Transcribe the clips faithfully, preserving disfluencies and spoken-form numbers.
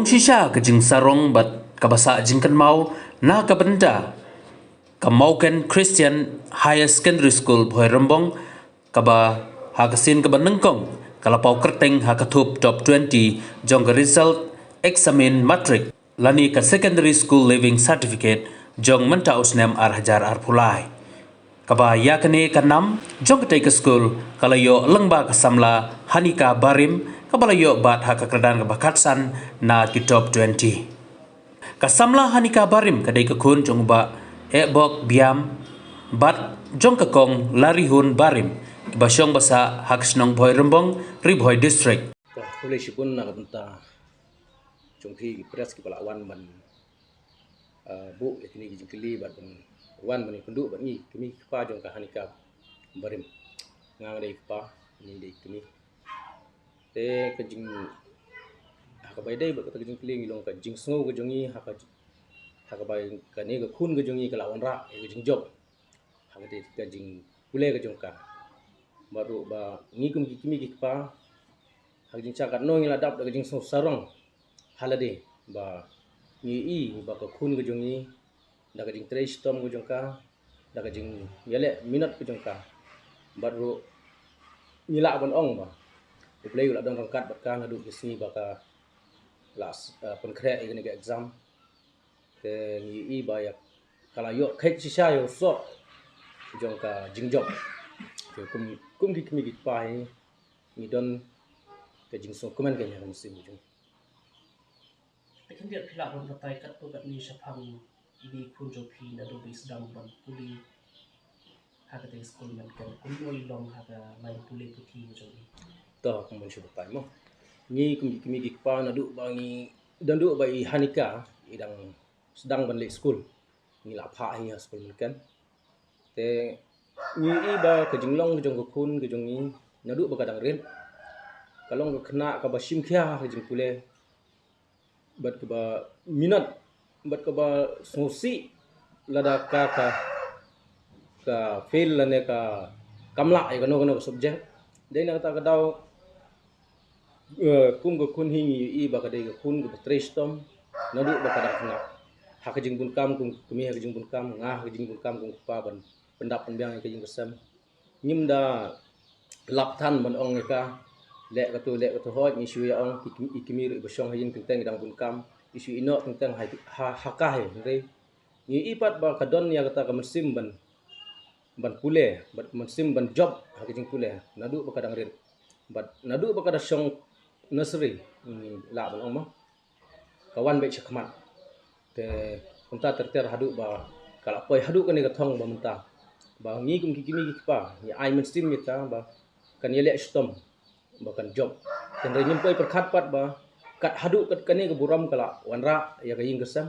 Shisha ka jingsarong bad kaba sah jingkynmaw na ka bynta ka Mawken Christian Higher Secondary School Bhoirymbong, kaba ha ka sien kaba nyngkong ka la paw kyrteng ha ka thup top twenty jong ka result examine matric lane ka Secondary School Leaving Certificate jong mynta u snem ar hajar arphew lai. Kaba ïa kane ka nam jong katei ka skul ka la ïoh lyngba ka samla Hanika Barim, kaba la ïoh bat ha ka kyrdan kaba khatsan na ki top twenty. Ka samla Hanika Barim ka dei ka khun jong u Bah Ehbok Biam bad jong ka kong Larihun Barim, kiba shong basa ha ka shnong Bhoirymbong, Ri Bhoi District. Ka khublei shibun na ka bynta jong phi ki press kiba la wan ban, ah, buh ïa kine ki jingkylli bad ban wan ban ïakynduh bad ngi, kmie ki kpa jong ka Hanika Barim. Nga nga dei kpa, ngi dei kmie. Te ka jing, ha kaba ïadei bad kata ka jingkylli, ngi long ka jingsngew ka jong ngi ha ka, ha kaba kane ka khun ka jong ngi ka la wanrah ïa ka jingjop ha kata ka jingpule ka jong ka. Bad ruh ba ngi kum ki kmie ki kpa, ha ka jingshah katno ngi la dap da ka jingsngew sarong ha lade ba ngi i ba ka khun ka jong ngi, da ka jingtrei shitom ka jong ka, da ka jingïaleh minot ka jong ka. Bad ruh ngi lah ban ong ba U Blei u la don ryngkat bad ka naduh ki sngi ba ka la, eh, pynkhreh ïa kane ka exam. Te ngi i ba ïa ka la ïoh kheit shisha ïa u soh jong ka jingjop. Te kum, kum ki kmie ki kpa hi ngi don ka jingsngewkmen ka ïa ka mynsiem ka jong ngi. Te khyndiat phi lah ban batai katto katne shaphang ine i khun jong phi naduh ba i sdang ban pule ha katei skul mynken, kumno i long ha ka lain pule puthi ka jong i? To, kumno shu batai mo. Ngi kum ki kmie ki kpa naduh ba ngi, naduh ba i Hanika i dang sdang ban leit skul, ngi la phah hi ha skul mynken. Te ngi i ba ka jinglong ka jong ka khun ka jong ngi naduh ba ka dang rit ka long ka khynnah kaba shim khia ha ka jingpule, bad kaba minot, bad kaba sngewsih lada ka, ka, ka fail lane ka kam lah ïa kano kano ka subject. Dei na kata ka daw, eh, kum ka khun hi ngi i ba ka dei ka khun kaba trei shitom naduh ba ka dang khynnah. Ha ka jingbun kam kum ka kmie ha ka jingbun kam, nga ha ka jingbun kam kum ka kpa ban pyndap pynbiang ïa ka ïing ka sem. Ngim da lap than ban ong ïa ka, leh katu, leh katu, hooid ngi shu ïa ong, i kmie, i kmie ruh iba shong ha ïing teng teng i dang bun kam, i shu ïeh noh teng teng ha, ha, ha ka hi, hynrei ngi i pat ba ka don ïa kata ka mynsiem ban, ban pule, bad mynsiem ban jop ha ka jingpule naduh ba ka dang rit. Bad naduh ba ka da shong nursery, ngi lah ban ong mo, ka wan beit sha khmat. Te kumta ter ter haduh ba ka la poi haduh kane ka thong ba mynta, ba ngi kum ki kmie ki kpa ngi ai mynsiem ïa ka ba kan ïaleh shitom, ba kan jop. Hynrei ngim poi pyrkhat pat ba kat haduh kat kane ka burom ka la wanrah ïa ka ïing ka sem.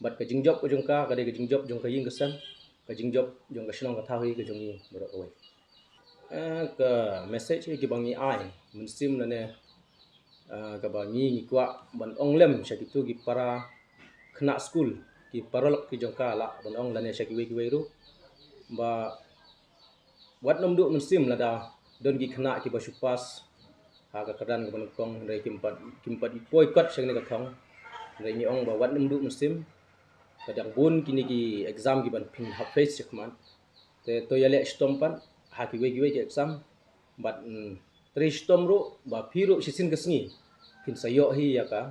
Bad ka jingjop ka jong ka ka dei ka jingjop jong ka ïing ka sem, ka jingjop jong ka shnong ka thaw hi ka jong ngi baroh kawei. Eh, ka message hi kiba ngi ai mynsiem lane, eh, kaba ngi, ngi kwah ban ong lem sha kitu ki para khynnah skul, ki paralok ki jong ka lah ban ong, lane sha kiwei kiwei ruh, ba wat nym duh mynsiem lada don ki khynnah kiba shu pass ha ka kyrdan kaba nyngkong, hynrei kim pat, kim pat ïa poi kot sha kane ka thong. Hynrei ngi ong ba wat nym duh mynsiem, ka dang bun kine ki exam kiban phin hap face sha khmat. Te to ïaleh shitom pat ha kiwei kiwei ki exam. Bad, mm, trei shitom ruh ba phi ruh shisien ka sngi phin sa ïoh hi ïa ka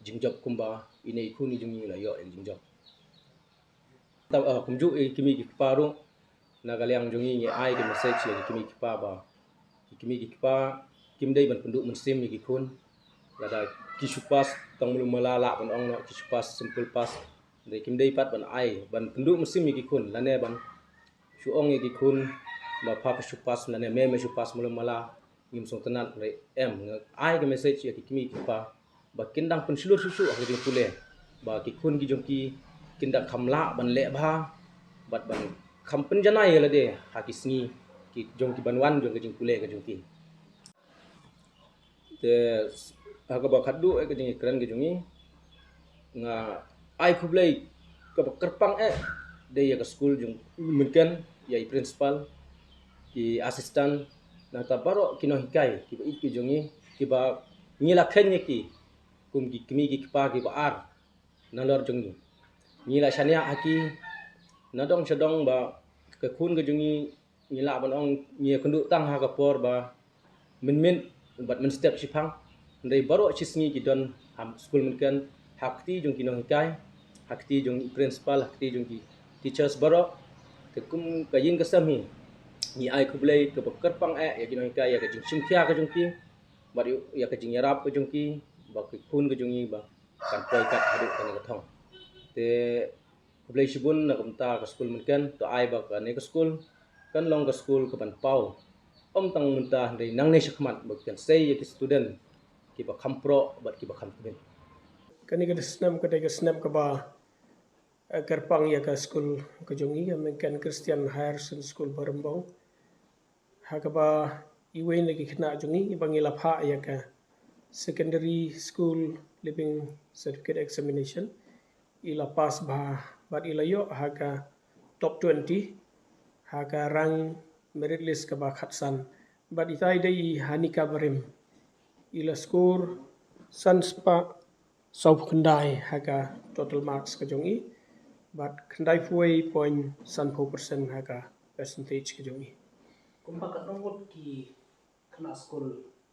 jingjop kumba ine i khun i jong ngi la ïoh ïa ka jingjop. Te, ah, kumjuh ïa ki kmie ki kpa ruh, na ka liang jong ngi ngi ai ka message ïa ki kmie ki kpa ba ki kmie ki kpa kim dei ban pynduh mynsiem ïa ki khun. Lada ki shu pass tang malu mala lah ban ong noh, ki shu pass simple pass. Hynrei kim dei pat ban ai, ban pynduh mynsiem ïa ki khun lane ban shu ong ïa ki khun ba pha phi shu pass lane me me shu pass malu mala, ngim sngewtynnat, hynrei em, nga ai ka message ïa ki kmie ki kpa ba kin dang pynshlur shuh shuh ha ka jingpule, ba ki khun ki jong ki kin dang kham lah ban leh bha bad ban kham pynjanai ïa lade ha ki sngi ki jong ki ban wan jong ka jingpule ka jong ki. Te ha kaba khatduh eh ka jingïakren ka jong ngi, nga ai khublei kaba kyrpang eh dei ïa ka skul jong mynken, ïa i principal, ki assistant, nangta baroh ki nonghikai kiba ïeit ki jong ngi, kiba ngi la kheiñ ïa ki kum ki kmie ki kpa kiba ar nalor jong ngi. Ngi la shaniah ha ki nadong shadong ba ka khun ka jong ngi, ngi lah ban ong ngi ïakynduh tang ha ka por ba mynmiet bad mynstep shiphang. Hynrei baroh shi sngi ki don ha skul mynken, ha kti jong ki nonghikai, ha kti jong i principal, ha kti jong ki teachers baroh. Te kum ka ïing ka sem hi, ngi ai khublei kaba kyrpang eh ïa ki nonghikai, ïa ka jingshimkhia ka jong ki bad ïa ka jingïarap ka jong ki ba ki khun ka jong ngi ba kan poi kat haduh kane ka thong. Te khublei shibun na ka bynta ka skul mynken. To ai ba kane ka skul kan long ka skul kaban paw, ym tang mynta hynrei nangne shakhmat, ba kan sei ïa ki student kiba kham proh bad kiba kham tbit. Kane ka snem ka dei ka snem kaba, eh, kyrpang ïa ka skul ka jong ngi, ka Mynken Christian Higher Secondary School Bairembong, ha kaba iwei na ki khynnah jong ngi ba ngi la phah ïa ka Secondary School Leaving Certificate Examination, i la pass bha bad i la ïoh ha ka top twenty ha ka rank merit list kaba khatsan. Bad ita i dei i Hanika Barim, i la score san spah sawphew khyndai ha ka total marks ka jong i bad khyndaiphew wei point sanphew percent ha ka percentage ka jong i. Kumba katno ngut ki khynnah skul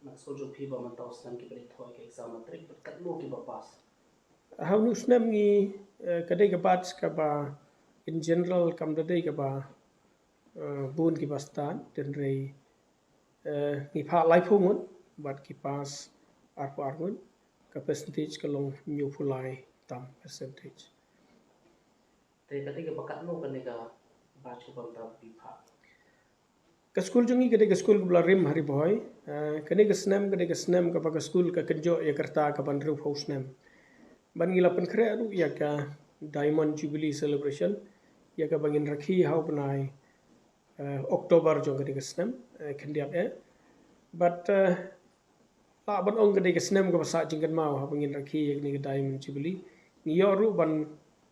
na skul jong phi ba mynta u snem kiba dei thoh ïa ka exam matric bad katno kiba pass? Ha une u snem ngi, eh, ka dei ka batch kaba in general kam da dei kaba, eh, bun kiba stad, hynrei, eh, ngi phah laiphew ngut bad ki pass arphew ar ngut, ka percentage ka long hynñiewphew lai tam percentage. Te ka dei kaba katno kane ka batch kaba mynta phi phah? Ka skul jong ngi ka dei ka skul kaba la rim ha Ri Bhoi. Eh, kane ka snem ka dei ka snem kaba ka skul ka kynjoh ïa ka rta kaba hynriewphew snem. Bad ngi la pynkhreh ruh ïa ka Diamond Jubilee Celebration ïa kaba ngin rakhe ha u bnai, eh, October jong kane ka snem, eh, khyndiat eh. Bad, eh, lah ban ong ka dei ka snem kaba sah jingkynmaw haba ngin rakhe ïa kane ka Diamond Jubilee. Ngi ïoh ruh ban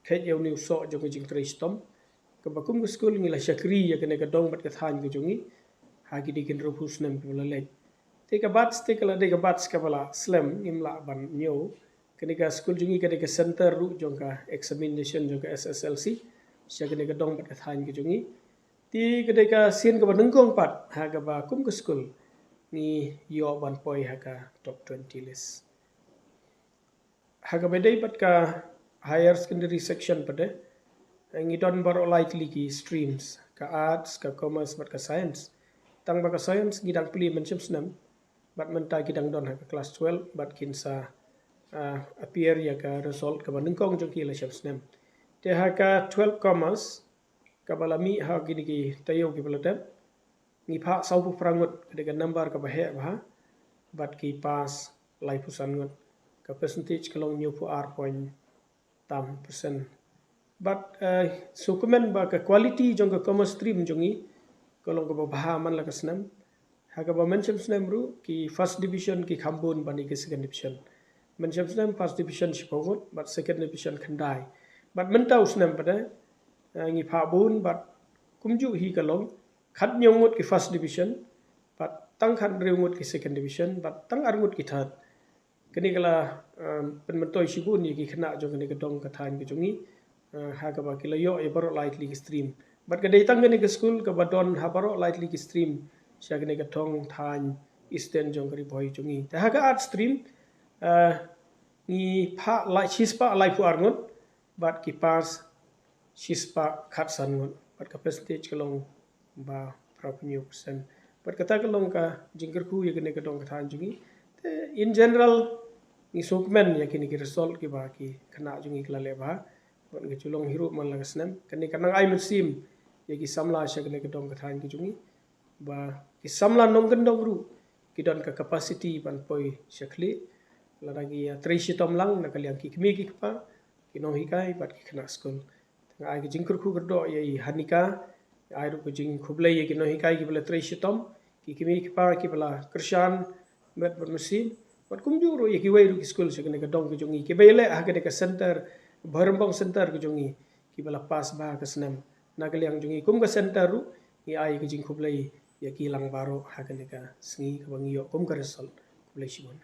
kheit ïa une u soh jong ka jingtrei shitom, kaba kum ka skul ngi la shakri ïa kane ka dong bad ka thaiñ ka jong ngi ha ki dei ki hynriewphew snem kiba la leit. Te ka batch te ka la dei ka batch kaba la slem, ngim lah ban ñiew. Kane ka skul jong ngi ka dei ka center ruh jong ka examination jong ka S S L C sha kane ka dong bad ka thaiñ ka jong ngi. Te ka dei ka sien kaba nyngkong pat ha kaba kum ka skul ngi ïoh ban poi ha ka top twenty list. Ha kaba dei bad ka higher secondary section pat de, ngi don baroh lai tylli ki streams, ka arts, ka commerce bad ka science. Tang ba ka science ngi dang plie mynshem snem bad mynta ki dang don ha ka class twelve bad kin sa, ah, appear ïa ka result kaba nyngkong jong ki la shem snem. Te ha ka twelve commerce kaba la mih ha kine ki taïew kiba la dep, ngi phah sawphew phra ngut, ka dei ka number kaba heh bha, bad ki pass laiphew san ngut, ka percentage ka long hynñiewphew ar point tam percent. Bad, eh, sngewkmen ba ka quality jong ka commerce stream jong ngi ka long kaba bha man la ka snem. Ha kaba mynshem snem ruh ki first division ki kham bun ban ïa ki second division. Mynshem snem first division shiphew ngut bad second division khyndai. Bad mynta u snem pat de, eh, ngi phah bun bad kumjuh hi ka long, khathynñiew ngut ki first division bad tang khathynriew ngut ki second division bad tang ar ngut ki third. Kane ka la, um, pynmyntoi shibun ïa ki khynnah jong kane ka dong ka thaiñ ka jong ngi, uh, ha kaba ki la ïoh ïa baroh lai tylli ki stream. Bad ka dei tang kane ka skul kaba don ha baroh lai tylli ki stream sha kane ka thong thaiñ Eastern jong ka Ri Bhoi jong ngi. Te ha ka art stream, uh, ngi phah lai shispah laiphew ar ngut bad ki pass shispah khatsan ngut bad ka percentage ka long ba phraphew hynñiew percent. Bad kata ka long ka jingkyrkhu ïa kane ka dong ka thaiñ jong ngi. Te in general ngi sngewkmen ïa kine ki result kiba ki khynnah jong ngi ki la leh bha. Bad ka ju long hi ruh man la ka snem. Kane ka nang ai mynsiem ïa ki samla sha kane ka dong ka thaiñ ka jong ngi ba ki samla nongkyndong ruh ki don ka capacity ban poi sha khlieh. Lada ki ïa trei shitom lang na ka liang ki kmie ki kpa, ki nonghikai bad ki khynnah skul. Nga ai ka jingkyrkhu kyrdoh ïa i Hanika, nga ai ruh ka jingkhublei ïa ki nonghikai kiba la trei shitom, ki kmie ki kpa kiba la kyrshan met bad mynsiem, bad kumjuh ruh ïa kiwei ruh ki skul sha kane ka dong ka jong ngi kiba ïaleh ha kane ka center, Bhoirymbong Center ka jong ngi, kiba la pass bha ka snem. Na ka liang jong ngi kum ka center ruh ngi ai ka jingkhublei ïa ki lang baroh ha kane ka sngi kaba ngi ïoh kum ka result. Khublei shibun.